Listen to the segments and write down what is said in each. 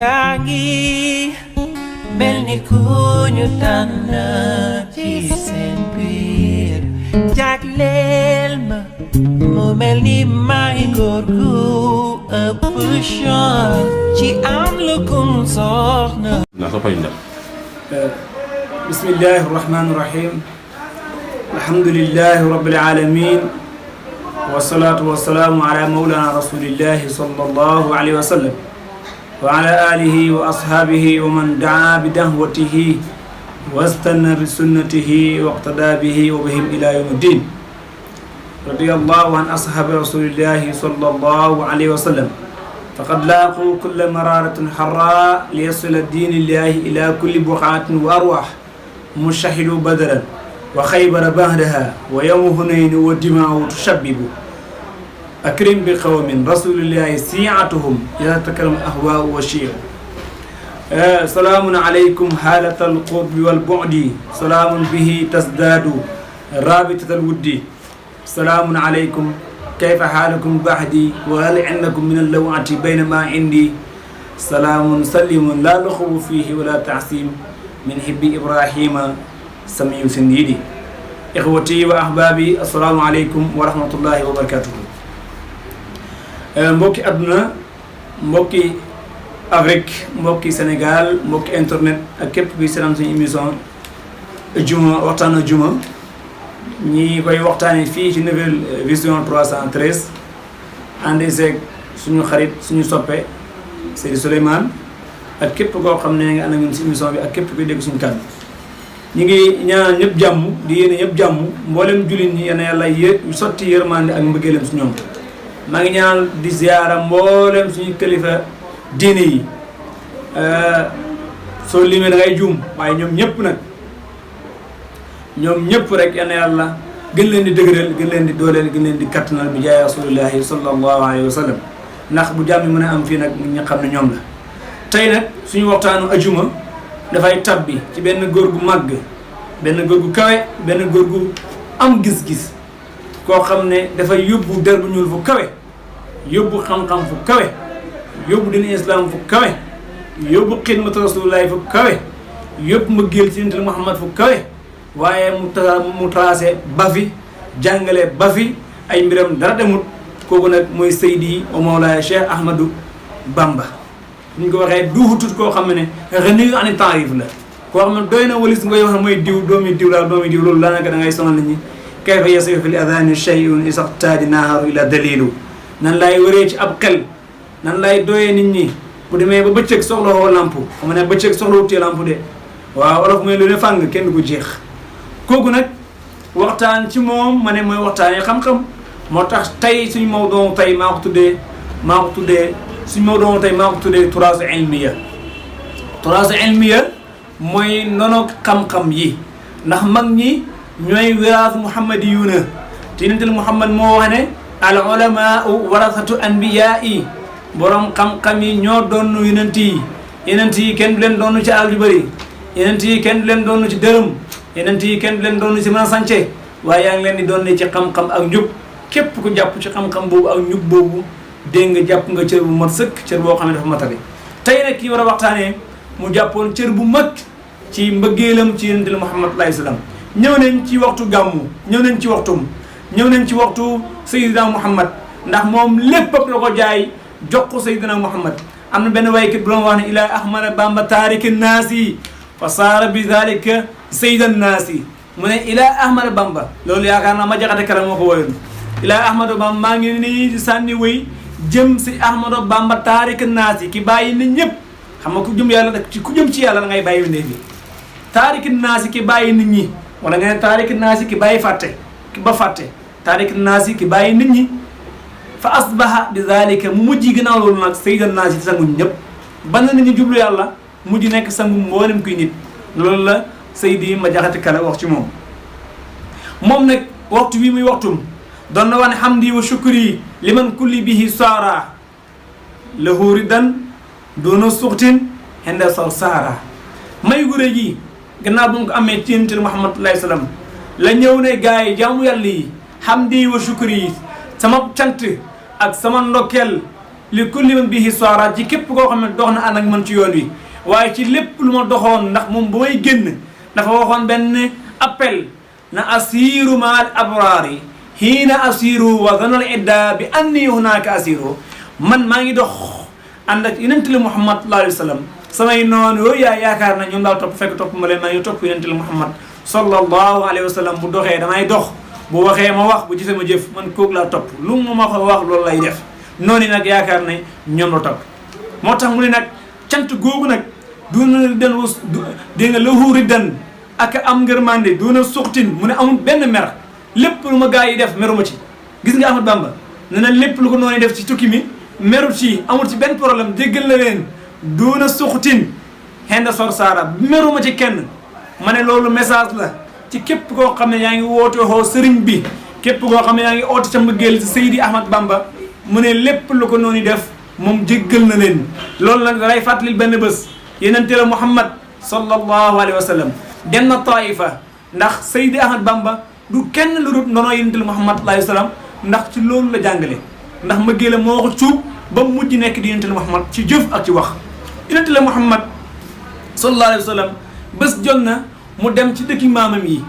Yangi melni kuñu tànn ci seen biir jagleel ma mu mel ni may góor gu ëpp chance ci am lu kum soxna. bismillahi rahmani rahim alhamdulillahi rabbil alamin wassalatu wassalamu ala mawlana rasulillahi sallallahu alayhi wa sallam wa ala alihi wa ashabihi wa man daa bi da'watihi wastanna bi sunnatihi wa iqtada bihi wa bihim ila yawmiddin radiyallahu an ashabi rasulillahi sallallahu alayhi wa sallam faqad laaqu kulla mararatin harra liyasila dinillahi ila kulli buqatin wa arwah mushahidu badaran wa khaybara ba'daha wa yawmu hunayn wa dima'u tushabbibu akrim bi qawmin rasulillahi si'atuhum ila takaram ahwa wa shi'u salaamun alaykum halatal qurbi wal bu'di salaamun bihi tasdadu rabitatal wuddi salaamun alaykum kayfa halukum ba'di wa hal indakum min al-law'ati bayna ma indi salaamun sallimun la luxubu fihi wa la ta'sim min hibbi ibrahima samiyu sindidi ikhwati wa ahbabi assalamu alaykum wa rahmatullahi wa barakatuh. mbokki àdduna mbokki Afrique mbokki Sénégal mbokki internet ak képp kuy seetaan suñu émission juma waxtaanu juma ñi koy waxtaanee fii ci Nouvelle Vision 313 ànd seeg suñu xarit suñu soppe Seydi Souleymane ak képp koo xam ne nga ànd ak ñun si émission bi ak képp kuy dégg suñu kàddu ñi ngi ñaanal ñëpp jàmm di yéene ñëpp jàmm mboolem jullit ñi yal na yàlla sotti yërmande ak mbëggeelam si ñoom. maa ngi ñaanal di ziyaara mboolem suñu kilifa diine yi soo limee da ngay juum waaye ñoom ñëpp rek yal na yàlla gën leen di dëgëral gën leen di dooleel gën leen di kattanal bi jaay rasulillahi sallallahu alayhi wa sallam ndax bu jàmm mën a am fii nag ñi xam ne ñoom la. tey nag suñu waxtaanu ajuma dafay tabbi ci benn góor gu màgg benn góor gu kawe benn góor gu am gis-gis koo xam ne dafay yóbbu der bu ñuul fu kawe yóbbu xam-xam fu kawe yóbbu dina islam fu kawe yóbbu xidmatu rasulillahi fu kawe yóbbu mbëggeel ci nit Muhammad fu kawe waaye mu tracé ba fi jàngale ba fi ay mbiram dara demut kooku nag mooy Seydi wa Mawlaaya Cheikh Ahmadou Bamba. bu ñu ko waxee duutut koo xam ne reniyu ani taarif la koo xam ne doy na walis ngay wax ne mooy diw doomi diw daal doomi diw loolu daanaka da ngay sonal nit ñi. kayfa yasiru fil adhani shay'un isaqtaadi naaharu ila dalilu nan laay wëree ci ab xel nan laay doyee nit ñi bu demee ba bëccëg soxla woo lamp xam ne bëccëg soxla wutee lamp de waaw olof mooy lu ne fàng kenn du ko jeex kooku nag waxtaan ci moom ma ne mooy waxtaanee xam-xam moo tax tey suñu mawduu tey maa ko tuddee suñu mawduu tey maa ko tuddee turaasu ilmiya mooy nono xam-xam yi ndax mag ñi ñooy wiraas muhammadiyuuna te yenentel Muhammad moo wax ne al ulamaau warasatu anbiyaa yi borom xam-xam yi ñoo doon yenent yi kenn du leen doon ci alal ju bëri yenent yi kenn du leen doon ci dërëm yenent yi kenn du leen doon ci mën a sànce waaye yaa ngi leen di doon ci xam-xam ak njub képp ku jàpp ci xam-xam boobu ak njub boobu dégg nga jàpp nga cër bu mat sëkk cër boo xam ne dafa matale tey nag kii war a waxtaanee mu jàppoon cër bu mag ci mbëggeelam ci yenentel Muhammad alayhi salaam ñëw nañ ci waxtu gàmmu ñëw nañ ci waxtu Seydina Muhammad ndax moom lépp la ko jaay jox ko Seydina Muhammad am na benn waykat bu doon wax ne ilaa ahmada bamba taariki naasi fa saara bi dalika sayyidan naasi mu ne ilaa ahmada bamba loolu yaakaar naa ma jaxate kala moo ko woyoon ilaa ahmada bamba maa ngi nii sànni wëy jëm si ahmada bamba taariki naasi ki bàyyi nit ñëpp xam nga ku jëm yàlla ku jëm ci yàlla da ngay bàyyi windee bi taariki naasi ki bàyyi nit ñi wala nga ne taariki naasi ki bàyyi fàtte taariki naasi ki bàyyi nit ñi fa asbaha bi zalika mu mujj ginnaaw loolu nag sayyidan naasi sangu ñëpp ban na nit ñi jublu yàlla mujj nekk sangu mboolem kuy nit loolu la Seydi ma jaxate kala wax ci moom nag waxtu wi muy waxtum doon na wax ne hamdi wa shukri liman kulli bihi saara lahu ridan doona suxtin henda sor saara may guré ji gannaaw bu mu ko amee ci yenentel Muhammad alayhi salaam la ñëw ne gars yi jaamu yàlla yi hamdi wa shukri yi sama cant ak sama ndokkeel li kulli man bihi soara ci képp koo xam ne dox na ànd ak man ci yoon wi waaye ci lépp lu ma doxoon ndax moom ba may génn dafa waxoon benn appel na asiru ma al abraari hiina asiru wa zanal idda bi anni hunaka asiru man maa ngi dox ànd ak yonent li Muhammad sallallahu alayhi wa sallam samay noonu yooyu yaakaar na ñoom daal topp fekk topp ma leen maa ngi topp yonent li Muhammad sallallahu alayhi wa sallam bu doxee damay dox bu waxee ma wax bu gisee ma jëf man kooku laa topp lu mu ma ko wax loolu lay def noonu nag yaakaar ne ñoom la topp moo tax mu ne nag cant googu nag duna den dégg nga lahu riddan ak am ngërmande duna suxtin mu ne amul benn mer lépp lu ma gaa yi def meru ma ci gis nga Ahmad Bamba ne na lépp lu ko noonu def ci tukki mi meru ci amul ci benn problème déggal na leen duna suxtin xenda sor saara meru ma ci kenn ma ne loolu message la ci képp koo xam ne yaa ngi woote xoo sëriñ bi képp koo xam ne yaa ngi oote ca mbëggeel ci Seydi Ahmad Bamba mu ne lépp lu ko noonu def moom jéggal na leen loolu nag dalay fàttalil benn bés yenente la Muhammad sallallahu alayhi wa sallam dem na Taifa ndax Seydi Ahmad Bamba du kenn lu dul ndono yenente la Muhammad sallallahu alayhi wa sallam ndax ci loolu la jàngale ndax mbëggeel la moo ko cuub ba mujj nekk di yenente la Muhammad ci jëf ak ci wax yenente la Muhammad sallallahu alayhi wa sallam bés jot na mu dem ci dëkki maamam yi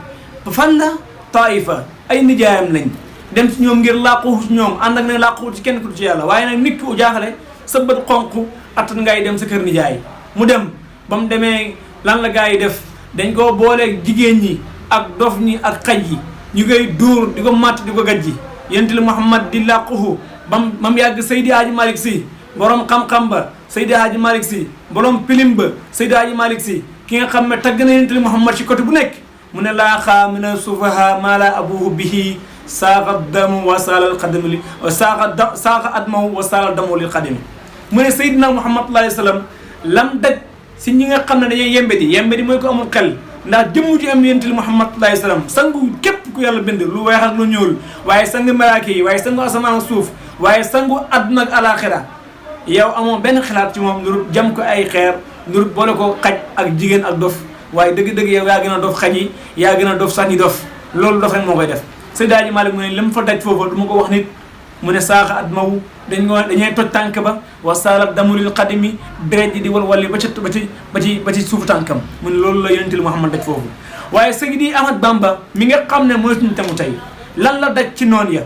fan la Taifa ay nijaayam lañ dem ci ñoom ngir làqu ci ñoom ànd ak ne làqu ci kenn ku ci yàlla waaye nag nit ki u jaaxale sa bët xonq attan ngay dem sa kër nijaay mu dem ba mu demee lan la gaa yi def dañ koo booleeg jigéen ñi ak dof ñi ak xaj yi ñu koy dóor di ko matt di ko gajji yonent li Muhammad di làquhu bam yàgg Seydi Hadji Malick Sy borom xam-xam ba Seydi Hadji Malick Sy borom pilim ba Seydi Hadji Malick Sy ki nga xam ne tagg na yonent li Muhammad ci côté bu nekk mu ne laaxaa mina sufaha maa la abuhu bihi saaqa damu wa saalal xadami li saaqa admahu wa saalal damu lil xadami mu ne Seydina Muhammad sallallahu alayhi wa sallam lam daj si ñi nga xam ne dañuy yembe di mooy ko amul xel ndax jëmmu ji am yonent li Muhammad sallallahu alayhi wa sallam sangu képp ku yàlla bind lu weex ak lu ñuul waaye sangu malaaka yi waaye sangu asamaan ak suuf waaye sangu àdduna ak alaxira yow amoo benn xalaat ci moom nurut jam ko ay xeer nurut boole ko xaj ak jigéen ak dof waaye dëgg-dëgg yow yaa gën a dof xaj yi yaa gën a dof sax ñi dof loolu dof rek moo koy def Seydi Hadji Malick mu ne li mu fa daj foofu du ma ko wax nit mu ne saaxa at mawu dañuy toj tànk ba wa saalat damulil xadimi deret ji di walwali ba ci suufu tànkam mu ne loolu la yonent li Muhammad daj foofu waaye Seydi Ahmad Bamba mi nga xam ne mooy suñu temu tey lan la daj ci noonu ya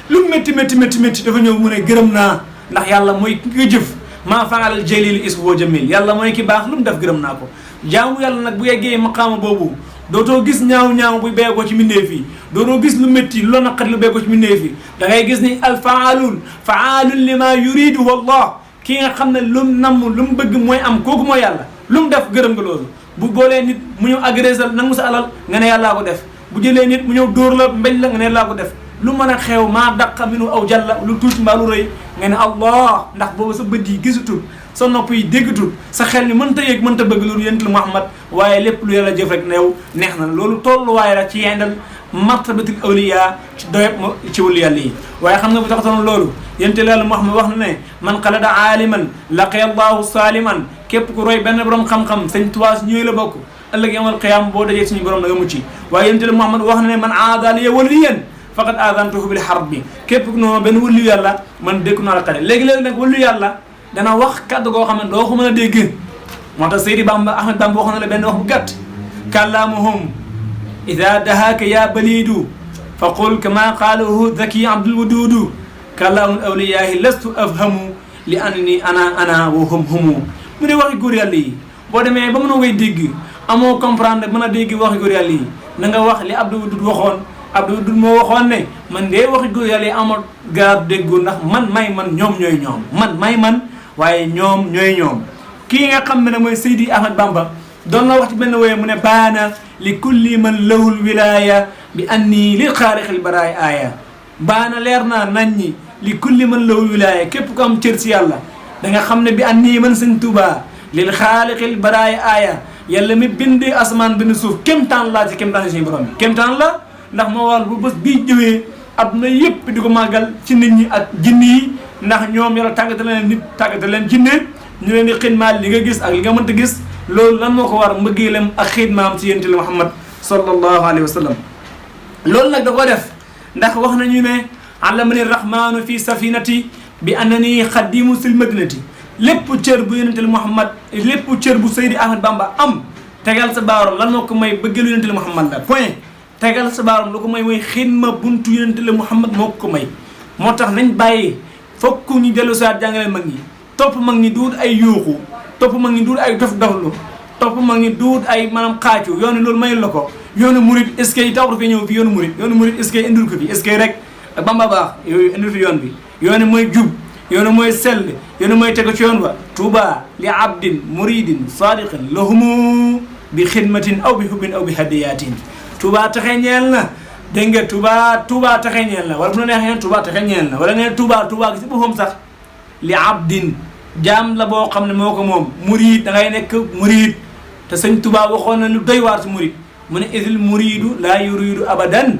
lu métti dafa ñëw mu ne gërëm naa ndax yàlla mooy ki nga jëf maa faalal jalil iswo jamil yàlla mooy ki baax lu mu def gërëm naa ko jaamu yàlla nag bu yeggee maqaama boobu dootoo gis ñaaw bu beekoo ci mbindeef yi dootoo gis lu métti lu la naqari lu beekoo ci mbindeef yi da ngay gis ni alfaalun faalun lima yuridu wallah ki nga xam ne lu mu namm lu mu bëgg mooy am kooku mooy yàlla lu mu def gërëm nga loolu bu boolee nit mu ñëw agressé nangu sa alal nga ne yàllaa ko def bu jëlee nit mu ñëw dóor la mbéj la nga ne yàllaa ko def lu mën a xew maa daqa minu aw jàlla lu tuuti mbaa lu rëy nga ne allah ndax boobu sa bët yi gisatul sa nopp yi déggatul sa xel ni mënta yëg mënta bëgg loolu yonent Muhammad waaye lépp lu yàlla jëf rek neew neex na loolu tolluwaay la ci yendal martabatul awliya ci doyeb ci wàllu yàlla yi waaye xam nga bu taxatoon loolu yonent yàlla Muhammad wax na ne man xalada aaliman laqiya allahu saaliman képp ku roy benn borom xam-xam sëñ Tuubaa ñooy la bokk ëllëg yamal qiyaam boo dajee suñu borom da nga mucc waaye yonent yàlla Muhammad wax na ne man aada liya waliyan faqad aadantuhu bil harbi képp ku noonu benn wëllu yàlla man dékku naa la xale léegi-léegi nag wëllu yàlla dana wax kàddu goo xam ne doo ko mën a dégg moo tax Seydi Bamba Ahmad Bamba wax na la benn wax bu gàtt kàllaamuhum ida dahaaka ya balidu fa qul kama qaalahu zaki abdul wadudu kàllaamul awliyaahi lastu afhamu li annani ana wa hum humu mu ne waxi góor yàlla yi boo demee ba mën a koy dégg amoo comprendre mën a dégg waxi góor yàlla yi na nga wax li abdul wadud waxoon Abdou Dul moo waxoon ne man de waxi góor yàlla yi amal garab déggoo ndax man ñoom ñooy ñoom man waaye ñoom ñooy ñoom kii nga xam ne mooy Seydi Ahmad Bamba doon la wax ci benn woye mu ne baana li kulli man lahul wilaya bi anni lil xaarixil baraay aaya baana leer naa nañ ñi li kulli man lahul wilaya képp ko am cër si yàlla da nga xam ne bi anni man Sëñ Tuubaa lil xaarixil baraay aaya yàlla mi bindi asamaan bind suuf kémtaan laa ci kémtaan suñu borom bi kémtaan la ndax moo waral bu bés bii jëwee adduna yëpp di ko màggal ci nit ñi ak jinni yi ndax ñoom yàlla tàggate leen nit tàggate leen jinne ñu leen di xidmaal li nga gis ak li nga mënta gis loolu lan moo ko war mbëggeelam ak xidmaam ci yonent Muhammad sallallahu alayhi wa sallam loolu nag da ko def ndax wax nañu ne allamani rahmanu fi safinati bi annani xadimu sil madinati lépp cër bu yonentel Muhammad lépp cër bu Seydi Ahmad Bamba am tegal sa baaram lan moo ko may bëggal yonentel Muhammad la point tegal sa baaram lu ko may mooy xidma buntu yonentel Muhammad moo ko may moo tax nañ bàyyi fokk ñu dellu saat jàngale mag ñi topp mag ñi duut ay yuuxu topp mag ñi duut ay dof doflu topp mag ñi duut ay maanaam xaacu yoonu loolu mayul la ko yoonu murid est-ce que yi taw dafay ñëw fi yoonu murid est-ce que indil ko fi est-ce que rek ak Bamba baax yooyu indil fi yoon bi yoonu mooy jub yoonu mooy sell yoonu mooy tegu ci yoon wa tuuba li abdin muridin sadiqin lahumu bi xidmatin aw bi hubbin aw bi hadiyatin tuuba taxe ñeel na dégg nga tuuba taxe ñeel na wala bu la neexee tuuba taxe ñeel na wala ngeen tuuba gi si boppam sax li abdin jaam la boo xam ne moo ko moom murid da ngay nekk murid te sëñ tuuba waxoon na lu doy waar si murid mu ne idil muridu laa yuridu abadan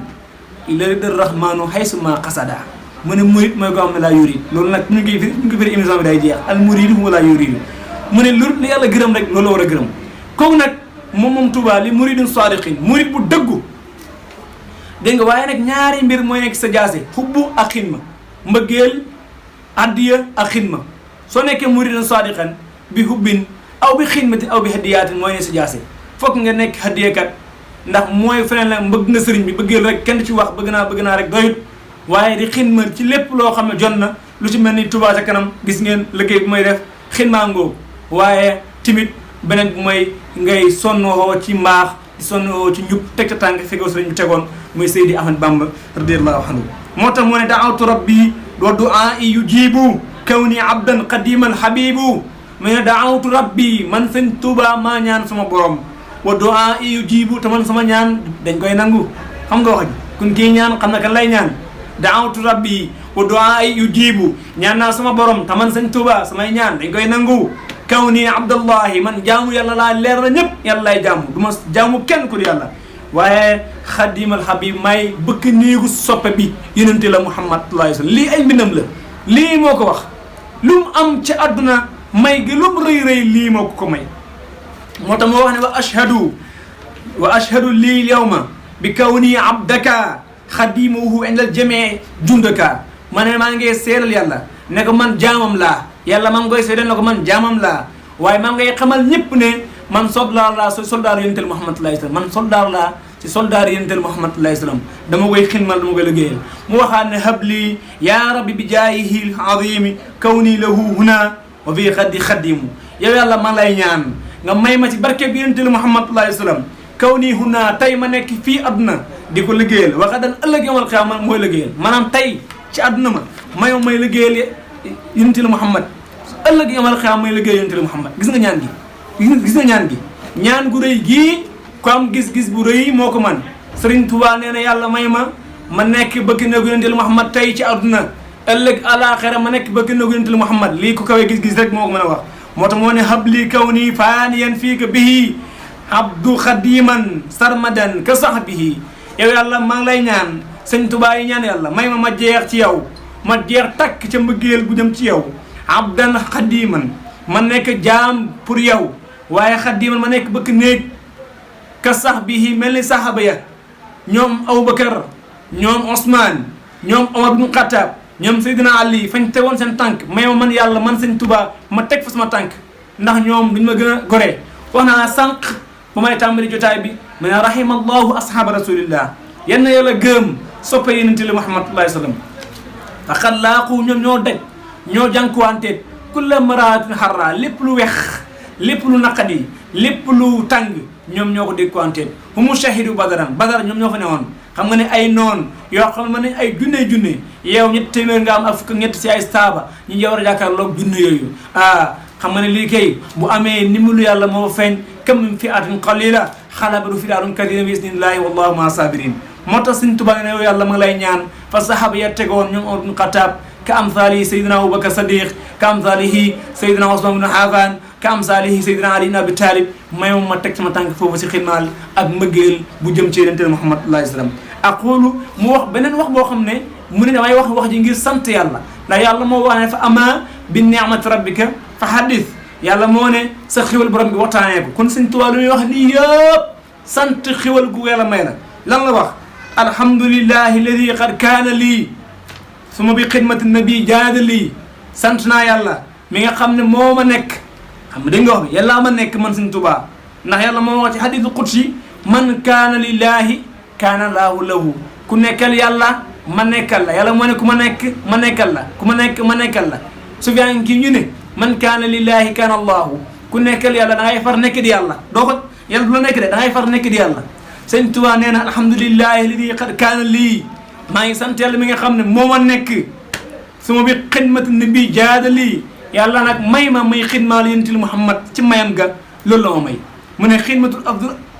illa rida rahmanu haysu ma qasada mu ne murid mooy ko xam ne laa yurid loolu nag ñu ngi firi émission bi day jeex al muridu huwa laa yuridu mu ne lu li yàlla gërëm rek loolu war a gërëm kooku nag moom Tuubaa li muridun sadiqin murid bu dëggu dégg nga waaye nag ñaari mbir mooy nekk sa jaase xubbu ak xidma mbëggeel addiya ak xidma soo nekkee muridun sadiqan bi hubbin aw bi xidmatin aw bi hadiyaatin mooy nekk sa jaase fokk nga nekk hadiyakat ndax mooy feneen la bëgg nga sëriñ bi bëggeel rek kenn ci wax bëgg naa rek doyut waaye di xidma ci lépp loo xam ne jot na lu ci mel ni Touba ca kanam gis ngeen liggéey bi may def xidmaa ngoo waaye timit beneen bi mooy ngay sonnoo ci mbaax di sonnoo ci njub teg ta tànk fegoo sëriñ bi tegoon muy Seydi Ahmad Bamba radiyallahu anhu moo tax mu ne daawtu rabbi wa du'aa'i yujibu kawni abdan qadiman habibu mu ne daawtu rabbi man sëñ Touba maa ñaan sama borom wa du'aa'i yujibu te man sama ñaan dañ koy nangu xam nga wax ji kun kii ñaan xam na kan lay ñaan daawtu rabbi wa du'aa'i yujibu ñaan naa sama borom te man sëñ Touba samay ñaan dañ koy nangu kaw nii abdallahi man jaamu yàlla laa leer na ñëpp yàlla lay jaamu du ma jaamu kenn ku di yàlla waaye xadimal habib may bëkk néegu soppe bi yonente la Muhammad sallallahu alayhi wasallam lii ay mbindam la lii moo ko wax lu mu am ci àdduna may gi lu mu rëy lii moo ko may moo tax moo wax ne wa ashhadu lii yawma bi kaw nii abdaka xadimuhu indal jamii jundaka ma ne maa ngi seeral yàlla ne ko man jaamam laa yàlla maa ngi koy seedeel ne ko man jaamam laa waaye maa ngay xamal ñëpp ne man soldaar laa si soldaar yonentel Muhammad sallallahu alayhi wasallam man soldaar laa si soldaar yonentel Muhammad sallallahu alayhi wasallam dama koy xilmal dama koy liggéeyal mu waxaat ne habli yaa rabbi bi jaayihi azimi kawni lahu huna wa fi xaddi xaddimu yow yàlla man lay ñaan nga may ma ci barke bi yonentel Muhammad sallallahu alayhi wasallam kawni huna tey ma nekk fii àdduna di ko liggéeyal waxadan ëllëg yawmal qiyaama mooy liggéeyal maanaam tey ci àdduna ma may liggéeyal yonentel Muhammad ëllëg yawmal qiyaama may liggéeyal yonentel Muhammad gis nga ñaan gi ñaan gu rëy gii ko am gis-gis bu rëy moo ko man Sëriñ Tuubaa nee na yàlla may ma nekk bëgg na yonentel Muhammad tey ci àdduna ëllëg alaaxira ma nekk bëgg na yonentel Muhammad lii ko kawee gis-gis rek moo ko mën a wax moo tax moo ne habli kawni faaniyan fiika bihi abdu xadiman sarmadan ka sahbihi yow yàlla maa ngi lay ñaan Sëriñ Tuubaa yi ñaan yàlla may ma jeex ci yow ma jeex takk ca mbëggeel bu jëm ci yow abdan xadiman ma nekk jaam pour yow waaye xadiman ma nekk bëkk néeg ka sahbihi mel ni sahaba ya ñoom Abubakar ñoom Ousmane ñoom Omar ibn Khattab ñoom Seydina Ali fañ tegoon seen tànk may ma man yàlla man Sëriñ Tuubaa ma teg fa sama tànk ndax ñoom duñ ma gën a gore wax naa sànq ba may tàmbali jotaay bi ma ne rahimallahu ashaba rasulillah yenn yàlla gërëm soppe yonente Muhammad sallallahu alayhi wasallam faqad laaqu ñoom ñoo daj ñoo jànkuwanteet kulla maraatin xarra lépp lu wex lépp lu naqadi lépp lu tàng ñoom ñoo ko dékkuwanteet humu shahidu badar ñoom ñoo fa ne woon xam nga ne ay noon yoo xam ne ay junne yow ñetti téeméer nga am ak fukk ñett si ay saaba ñu ngi war a jàkkaarloog junne yooyu xam nga ne lii kay bu amee ndimbalu yàlla moo feeñ kam min fi'atin qalila xalabat fi'atun kathira bi isnillahi wallahu ma sabirin moo tax Sëriñ Tuubaa ne yow yàlla ma ngi lay ñaan fa sahaba ya tegoon ñoom Umar ibn Khattab ka amsaalihi Seydina Abubakar Sadiq ka amsaalihi Seydina Usman ibn Affan ka amsaalihi Seydina Ali ibn Abi Talib mayom ma teg sama tànk foofu si xidmaal ak mbëggeel bu jëm ci yonente Muhammad sallallahu alayhi wasallam aqulu mu wax beneen wax boo xam ne mu ne damay wax ji ngir sant yàlla ndax yàlla moo wax ne fa ama bi ni'mati rabbika fa hadith yàlla moo ne sa xiwal borom bi waxtaanee ko kon Sëriñ Tuubaa lu ñuy wax lii yëpp sant xiwal gu yàlla may la lan la wax alhamdulillahi alladi qad kaana lii suma bi xidmati nabi jaada lii sant naa yàlla mi nga xam ne moo ma nekk xam nga dégg nga wax bi yàllaa ma nekk man Sëñ Tuubaa ndax yàlla moo wax ci hadiisul qudsi man kaana lillaahi kaana laahu lahu ku nekkal yàlla ma nekkal la yàlla moo ne ku ma nekk ma nekkal la ku ma nekk ma nekkal la Sufyaan kii ñu ne man kaana lillaahi kaana allaahu ku nekkal yàlla da ngay far nekk di yàlla doo ko yàlla du la nekk de da ngay far nekk di yàlla Sëñ Tuubaa nee na alhamdulillahi alladi qad kaana lii maa ngi sant yàlla mi nga xam ne moo ma nekk suma bi xidmatu nabi jaada lii yàlla nag may ma may xidmaal yentil Muhammad ci mayam ga loolu la ma may mu ne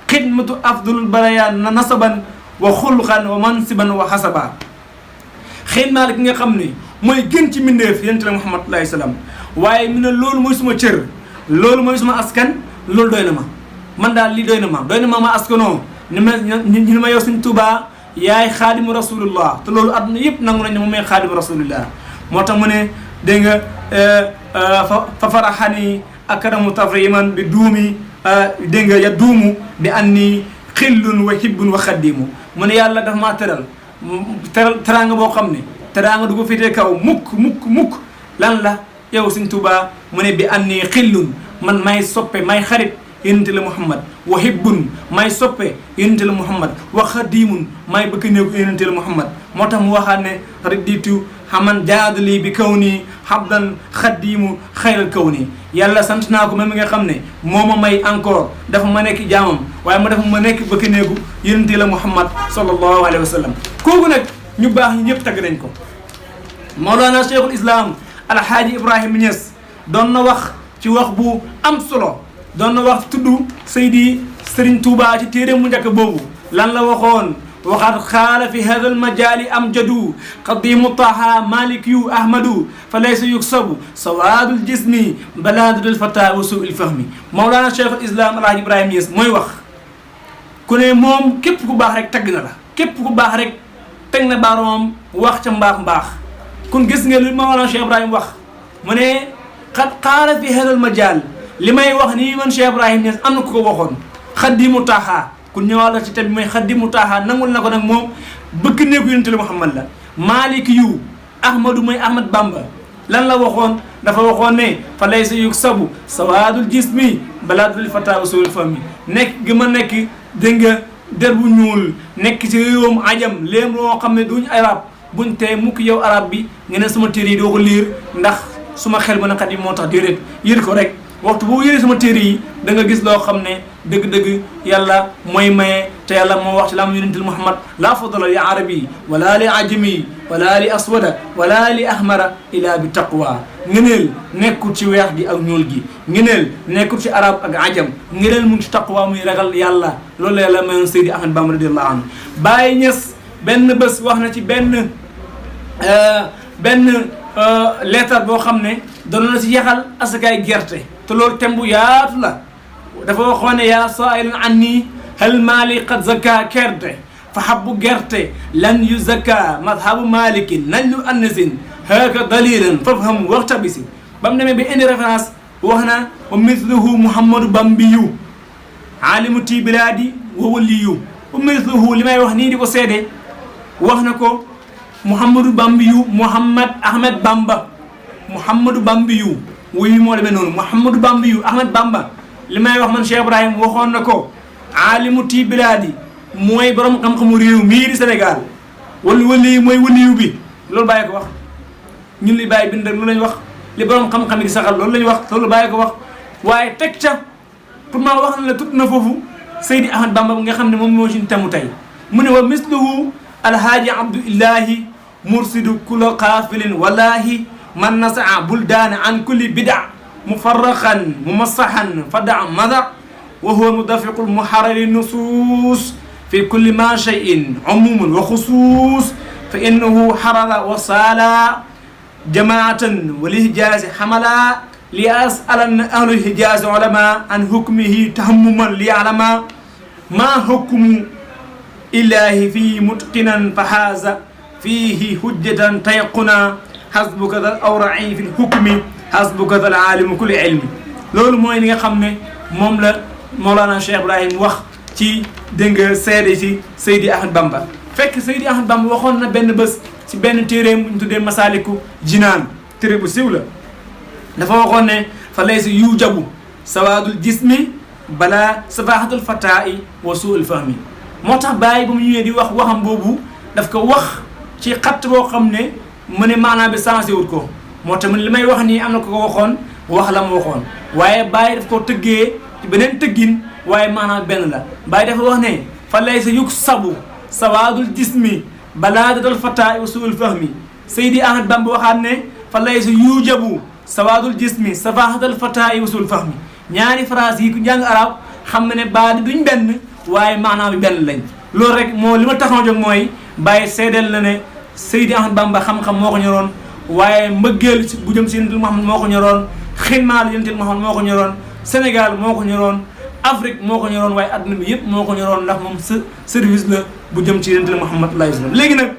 xidmatu afdul baraya nasaban wa xulqan wa mansiban wa xasaba xidmaal ki nga xam ne mooy gën ci mbindeef yentil Muhammad alayhi salaam waaye mu ne loolu mooy suma cër loolu mooy suma askan loolu doy na ma man daal lii doy na ma ma askanoo ni ma yow Sëñ Tuubaa yaay xaadimu rasulullah te loolu àdduna yëpp nangu nañ ne moom mooy xaadimu rasulullah moo tax mu ne dégg nga fa faraxani akramu tafriman bi duumi dégg nga ya duumu bi anni xillun wa hibbun wa xaddimu mu ne yàlla daf maa teraanga boo xam ne teraanga du ko féetee kaw mukk lan la yow Sëñ Tuubaa mu ne bi anni xillun man may soppe may xarit yonente la Muhammad wa hibbun may soppe yonente la Muhammad wa xadimun may bëgg néew yonente la Muhammad moo tax mu waxaat ne raditu xaman jaadali bi kaw nii habdan xadimu xayral kaw nii yàlla sant naa ko même mi nga xam ne moo ma may encore dafa ma nekk jaamam waaye ma dafa ma nekk bëgg néegu yonente la Muhammad sallallahu alayhi wa sallam kooku nag ñu baax ñi ñëpp tagg nañ ko Mawlana Cheikhul Islam Alhaaji Ibrahima Niass doon na wax ci wax bu am solo doon na wax tudd Seydi Serigne Touba ci téere mu njëkk boobu lan la waxoon waxaat xaala fi hada al majali amjadu qadimu taha malikiyu ahmadu fa laysa yuksabu sawaadul jismi balaadul fata wa suul fahmi Mawlana Cheikhul Islam Alhaji Ibrahima Niass mooy wax ku ne moom képp ku baax rek tagg na la képp ku baax rek teg na baaroom wax ca mbaax kun gis nga li Mawlana Cheikh Ibrahima wax mu ne qad qaala fi hada al majal li may wax nii man Cheikh Ibrahima Niass am na ku ko waxoon xaddimu taaxaa ku ñëwaat ci tamit mooy xaddimu taaxaa nangul na ko nag moom bëgg néegu yonente la Muhammad la Malik yu Ahmadu mooy Ahmad Bamba lan la waxoon dafa waxoon ne fa laysa yuksabu sawaadul jismi balaadul fata usul fami nekk gi ma nekk dégg nga der bu ñuul nekk ci réewam ajam léem loo xam ne duñ arab buñ tee mukk yow arab bi nga ne sama téere yi doo ko liir ndax suma xel mën a xat yi moo tax déedéet yër ko rek waxtu boo yëree sama téere yi da nga gis loo xam ne dëgg-dëgg yàlla mooy maye te yàlla moo wax ci la mu yonentil Muhammad laa fadala li arabi wala li ajami wala li aswada wala li ahmara ila bi taqwa ngëneel nekkul ci weex gi ak ñuul gi ngëneel nekkul ci arab ak ajam ngëneel mu ngi ci taqwa muy ragal yàlla loolu la yàlla mayoon Seydi Ahmad Bamba radiyallahu anhu Baye Niass benn bés wax na ci benn leetar boo xam ne doon na ci yaxal asakaay gerte te loolu tem bu yaatu la dafa waxoon ne yaa saa'ilan anni hal maali qad zaka kerte fa habbu gerte lan yu zaka madhabu malikin nañ lu annasin haka dalilan fafham waxtabisi ba mu demee bi indi référence wax na wa mithluhu Muhammadu Bambiyu alimu ti biladi wa waliyu wa mithluhu li may wax nii di ko seede wax na ko Muhammadu Bambiyu Muhammad Ahmed Bamba Muhammadu Bambiyu wuyu moo demee noonu Muhammadu Bambiyu Ahmed Bamba li may wax man Cheikh Ibrahima waxoon na ko alimu ti biladi mooy borom xam-xamu réew mii di Sénégal wali mooy waliyu bi loolu bàyyi ko wax ñun li bàyyi bind rek loolu lañ wax li borom xam-xam yi di saxal loolu lañ wax loolu bàyyi ko wax waaye teg ca pour ma wax na la tudd na foofu Seydi Ahmed Bamba nga xam ne moom moo suñu temu tey mu ne wa misluhu alhaaji abdullahi mursidu kula qaafilin wallahi man nasaa buldaana an kulli bida mufarraqan mumassahan fada mada wa huwa mudafiqu muharrari nusus fi kulli ma cheyin umumun wa xusus fa innahu harara wa saala jamaatan wa lihijaazi hamala li asalanna ahlu hijaazi ulama an hukmihi tahammuman li yalama ma hukmu ilahi fi mutqinan fa haaza fihi hujjatan tayquna hasbuka dal awra'i fi lhukmi hasbuka dal alimu kulli ilmi loolu mooy li nga xam ne moom la Mawlana Cheikh Ibrahim wax ci dégg nga seede ci Seydi Ahmed Bamba fekk Seydi Ahmed Bamba waxoon na benn bés ci benn téeréem bu ñu tuddee Masaliku Jinaan téere bu siiw la dafa waxoon ne fa laysa yujabu sawaadul jismi balaa safahatul fataa'i wa suul fahmi moo tax bàyyi ba mu ñëwee di wax waxam boobu daf ko wax ci xatt boo xam ne mu ne maanaam bi sensé wut ko moo tax mu ne li may wax nii am na ko waxoon wax la mu waxoon waaye bàyyi daf ko tëggee ci beneen tëggin waaye maanaam benn la bàyyi dafa wax ne fa laysa yuksabu sawaadul jismi balaadatul fataa'i wa suul fahmi Seydi Ahmad Bamba waxaat ne fa laysa yujabu sawaadul jismi safahatul fataa'i wa suul fahmi ñaari phrase yi ku jàng arab xam na ne baadi duñ benn waaye maanaam bi benn lañ loolu rek moo li ma taxaw jóg mooy bàyyi seedeel na ne Seydi Ahmad Bamba xam-xam moo ko ñoroon waaye mbëggeel bu jëm si Yonent Muhammad moo ko ñoroon xidmaal Yonent Muhammad moo ko ñoroon Sénégal moo ko ñoroon Afrique moo ko ñoroon waaye adduna bi yëpp moo ko ñoroon ndax moom service la bu jëm ci Yonent Muhammad sallallahu alayhi wa sallam léegi nag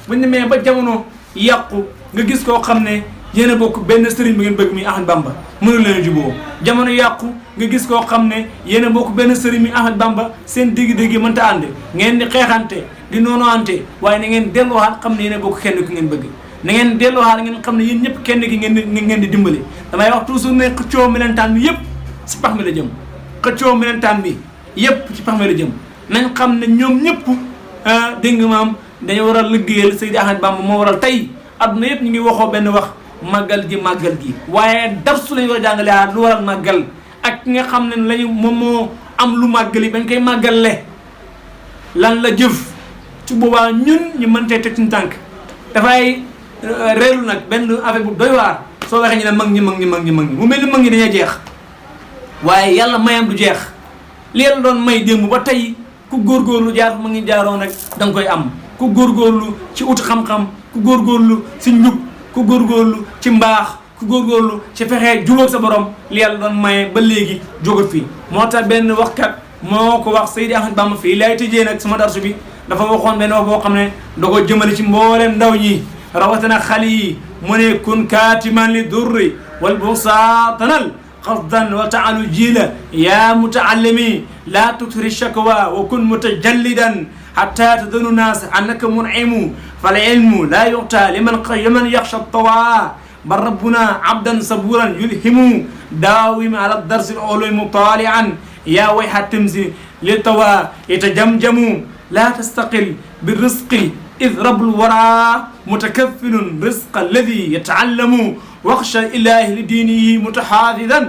buñ demee ba jamono yàqu nga gis koo xam ne yéen a bokk benn sëriñ bi ngeen bëgg muy Ahmad Bamba mënul leen juboo jamono yàqu nga gis koo xam ne yéen a bokk benn sëriñ mi Ahmad Bamba seen dégg-dégg mënta ànd ngeen di xeexante di noonoante waaye na ngeen delluwaat xam ne yéen a bokk kenn ku ngeen bëgg na ngeen delluwaat ngeen xam ne yéen ñëpp kenn ki ngeen di dimbali damay wax toujours ne xëccoo melentaan bi yëpp si pax mi la jëm xëccoo melentaan bi yëpp ci pax mi la jëm nañ xam ne ñoom ñëpp dégg nga maam dañu war a liggéeyal Seydi Ahmad Bamba moo waral tey adduna yëpp ñu ngi waxoo benn wax màggal gi waaye darsu lañu war a jàngale lu waral màggal ak ki nga xam ne lañu moom moo am lu màggali bañ koy màggale lan la jëf ci boobaa ñun ñu mën tey teg suñu tànk dafay reelu nag benn affaire bu doy waar soo waxee ñu ne mag ñi mu mel ni mag ñi dañuy jeex waaye yàlla mayam du jeex li yàlla doon may démb ba tey ku góorgóorlu jaar ma ngi jaaroon rek da nga koy am ku góorgóorlu ci ut xam-xam ku góorgóorlu ci njub ku góorgóorlu ci mbaax ku góorgóorlu ci fexee jubóog sa borom li yàlla doon maye ba léegi jógat fii moo tax benn waxkat moo ko wax Seydi Ahmad Bamba fii lay tëjee nag sama darsu bi dafa waxoon benn wax boo xam ne da ko jëmale ci mbooleem ndaw ñi rawatina xale yi mu ne kun kaatiman li durri wal busaatanal qasdan wa taalu jiila yaa mutaallimi laa tuksiri shakwa wa kun mutajallidan hatta tadunu naas annaka mun'imu fal ilmu laa yu'ta liman yaxsha tawaa bal rabbuna abdan saburan yulhimu daawim ala darsi al-ulumi mutali'an yaa wayha timsi li tawaa yatajamjamu laa tastaqil birrizqi إذ رب الورى متكفل رزق الذي يتعلم واخشى الإله لدينه متحافظا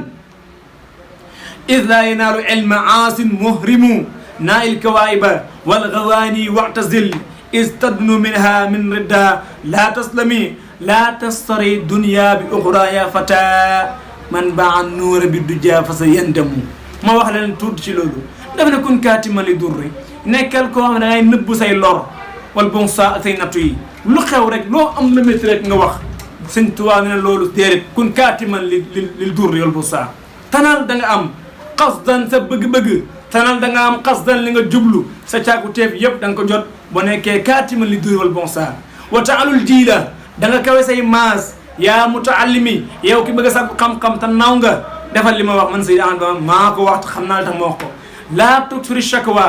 إذ لا ينال علم عاص مهرم نائل الكوائب والغواني واعتزل إذ تدنو منها من ردها لا تسلمي لا تستري الدنيا بأخرى يا فتى من باع النور بالدجى فسيندم ما wax leen tuuti ci loolu dafa ne kun kaatiman li durri nekkal koo xam ne da ngay nëbb say lor wal bon sa say nattu yi lu xew rek loo am la métti rek nga wax sëñ Tuubaa ne loolu déedéet kun kaatiman li durri wal bon sa tanal da nga am xasdan sa bëgg-bëgg tanal da nga am xasdan li nga jublu sa caaku teef yëpp da nga ko jot boo nekkee kaatiman li durri wal bon sa wa taalul jiila da nga kawe say maas yaa mutaallimi yow ki bëgg a sàkku xam-xam te naw nga defal li ma wax man Seydi Ahmad Bamba maa ko wax xam naa la tax ma wax ko laa tuksiri shakwa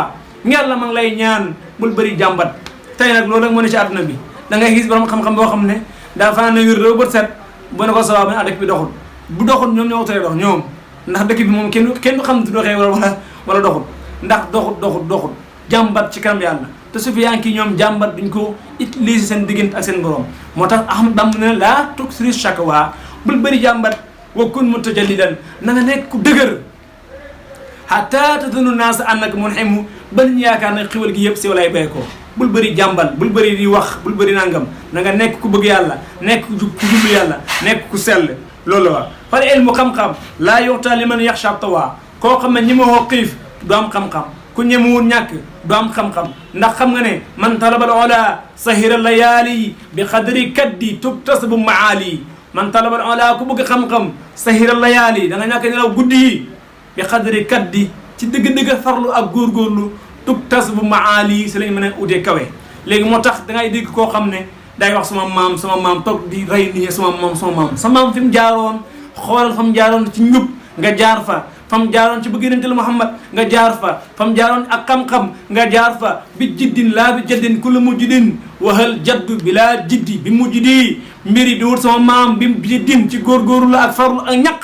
ngeen la ma ngi lay ñaan bul bëri jàmbat tey nag loolu rek moo ne ci àdduna bi da ngay gis borom xam-xam boo xam ne daa fanaan na wér doo bët set bu ne ko sawa ba ne dëkk bi doxul bu doxul ñoom ñoo tey dox ñoom ndax dëkk bi moom kenn du xam du doxee wala doxul ndax doxul jàmbat ci kanam yàlla te su fi yaa ngi ñoom jàmbat duñ ko utiliser seen diggante ak seen borom moo tax Ahmad Bamba ne laa tuksiri shakwa bul bëri jàmbat wa kun mutajallidan na nga nekk ku dëgër hatta tadunu naas annaka mun'imu ba ñu yaakaar ne xiwal gi yëpp si walay bay ko bul bëri jàmbal bul bëri di wax bul bëri nangam na nga nekk ku bëgg yàlla nekk ku jublu yàlla nekk ku sell loolu la wax fal ilmu xam-xam laa yu'ta liman yaxsha tawa koo xam ne ñi ma woo xiif du am xam-xam ku ñemewul ñàkk du am xam-xam ndax xam nga ne man talabal ola sahira layaali bi xadri kaddi tuktasabu maali man talabal ola ku bëgg xam-xam sahira layaali da nga ñàkk nelaw guddi yi bi xadri kaddi ci dëgg-dëgg farlu ak góorgóorlu tuktasabu maali si lañ mën a utee kawe léegi moo tax da ngay dégg koo xam ne day wax sama maam toog di rey nit ñi sama maam sa maam fi mu jaaroon xoolal fa mu jaaroon ci njub nga jaar fa fam jaaroon ci bëgg yonent Muhammad nga jaar fa fam jaaroon ak xam-xam nga jaar fa bi jiddin laa bi jaddin kullu mujjidin wahal jaddu bi laa jiddi bi mujjidi mbir yi di wut sama maam bi din ci góorgóorlu la ak farlu ak ñaq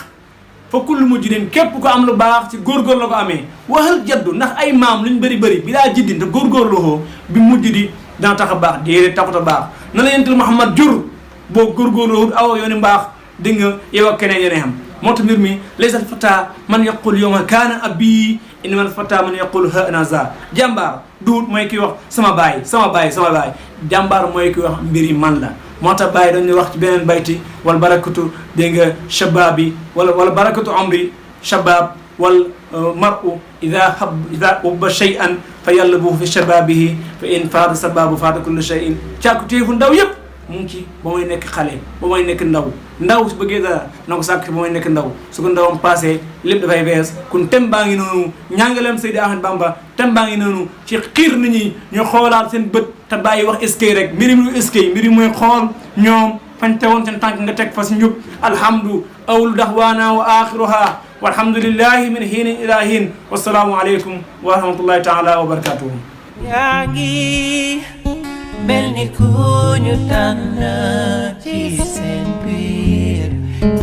fa kullu mujidin képp ko am lu baax ci góorgóorlu la ko amee waxal jaddu ndax ay maam luñ bëri bi daa jiddin te góorgóorlu xoo bi mujj di dana tax a baax déedéet taxut a baax na la yentul Muhammad jur boo góorgóorlu aw yooni mbaax di nga yow ak keneen yéene xam moo tax mbir mi laysal fata man yaqul yawma kaana abi innamal fata man yaqul ha ana za jàmbaar duut mooy ki wax sama baay jàmbaar mooy ki wax mbir yi man la moo tax bàyyi dañuy wax ci beneen bayti wal barakatu dégg nga shababi wala barakatu amri shabab wal mar'u ida ubba shay'an fa yallabuhu fi shababihi fa in faada sababu faada kullu shay'in càkku téefu ndaw yëpp mu ngi ci ba may nekk xale ba may nekk ndaw su bëggee dara na ko sàkk ba may nekk ndaw su ko ndawam passé lépp dafay bees kun tem baa ngi noonu ñàngaleem Seydi Ahmed Bamba tem baa ngi noonu ci xiir nit ñi ñu xoolaat seen bët te bàyyi wax eskay rek mbiri mu eskay mbiri mooy xool ñoom fañ tewoon seen tànk nga teg fa si njub alhamdu awlu daxwaana wa axiruha walhamdulillahi min hiinin ila hiin wasalaamu aleykum wa rahmatullahi taala wa barakatuhu yaa ngi mel ni ku ñu tànn ci seen biir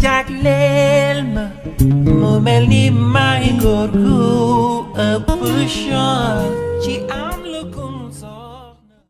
jagleel ma mu mel ni may góor gu ëpp chance ci